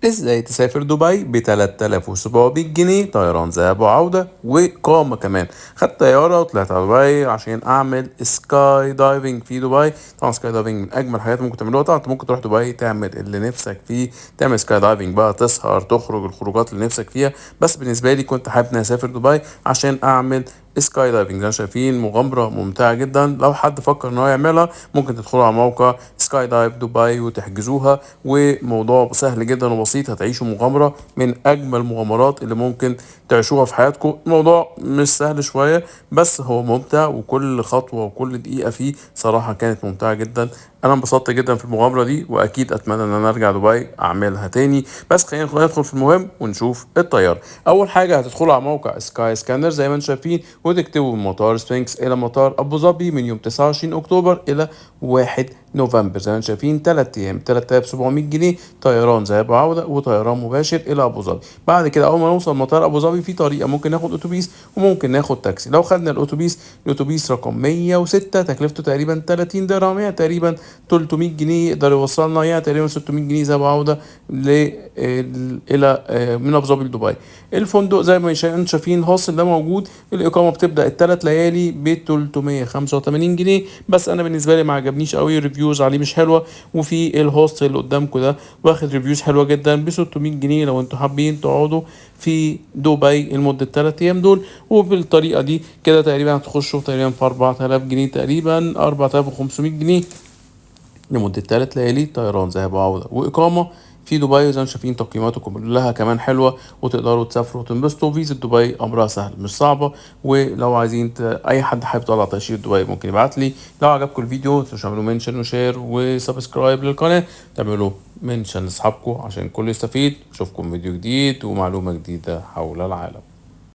ازاي تسافر دبي ب 3700 جنيه طيران ذهاب وعودة وإقامة كمان. خدت طيارة وطلعت على دبي عشان أعمل sky diving في دبي. طبعا sky diving من أجمل الحاجات اللي ممكن تعملوها. طبعا انت ممكن تروح دبي تعمل اللي نفسك فيه، تعمل sky diving بقى، تسهر، تخرج الخروجات اللي نفسك فيها. بس بالنسبة لي كنت حابب إني أسافر دبي عشان أعمل sky diving. زي ما شايفين مغامرة ممتعة جدا، لو حد فكر ان هو يعملها ممكن تدخلوا على موقع Sky Dive دبي وتحجزوها، وموضوع سهل جدا وبسيط. هتعيشوا مغامرة من اجمل المغامرات اللي ممكن تعيشوها في حياتكم. الموضوع مش سهل شوية بس هو ممتع، وكل خطوة وكل دقيقة فيه صراحة كانت ممتعة جدا. انا انبسطت جدا في المغامرة دي، واكيد اتمنى ان انا ارجع دبي اعملها تاني. بس خلينا ندخل في المهم ونشوف الطيارة. اول حاجة هتدخلوا على موقع Skyscanner زي ما انتم شايفين، وتكتبوا من مطار سفنكس الى مطار ابو ظبي من يوم 29 اكتوبر الى 1 نوفمبر. زي ما انتم شايفين 3 ايام، 3700 جنيه طيران ذهاب وعوده وطيران مباشر الى ابو ظبي. بعد كده اول ما نوصل مطار ابو ظبي في طريقه، ممكن ناخد اتوبيس وممكن ناخد تاكسي. لو خدنا الاتوبيس، الاتوبيس رقم 106 تكلفته تقريبا 30 درهم، يعني تقريبا 300 جنيه يقدر يوصلنا، يعني تقريبا 600 جنيه ذهاب وعوده الى من ابو ظبي لدبي. الفندق زي ما انتم شايفين ال hostel ده موجود. الاقامة بتبدا الثلاث ليالي ب 385 جنيه، بس انا بالنسبة لي ما عجبنيش قوي، reviews عليه مش حلوة. وفي ال hostel اللي قدامكم ده واخد reviews حلوة جدا ب 600 جنيه لو انتوا حابين تقعدوا في دبي لمدة 3 ايام دول. وبالطريقه دي كده تقريبا هتخشوا تقريبا في 4000 جنيه، تقريبا 4500 جنيه لمدة 3 ليالي طيران ذهاب وعودة وإقامة في دبي. زي ما شايفين تقييماته كلها كمان حلوة، وتقدروا تسافروا وتنبسطوا. فيزا دبي أمرها سهل مش صعبة، ولو عايزين أي حد حابب يطلع تأشيرة دبي ممكن يبعت لي. لو عجبكم الفيديو متنسوش تعملوا mention و share و subscribe للقناة، تعملوا mention لأصحابكم عشان الكل يستفيد. أشوفكم فيديو جديد ومعلومة جديدة حول العالم.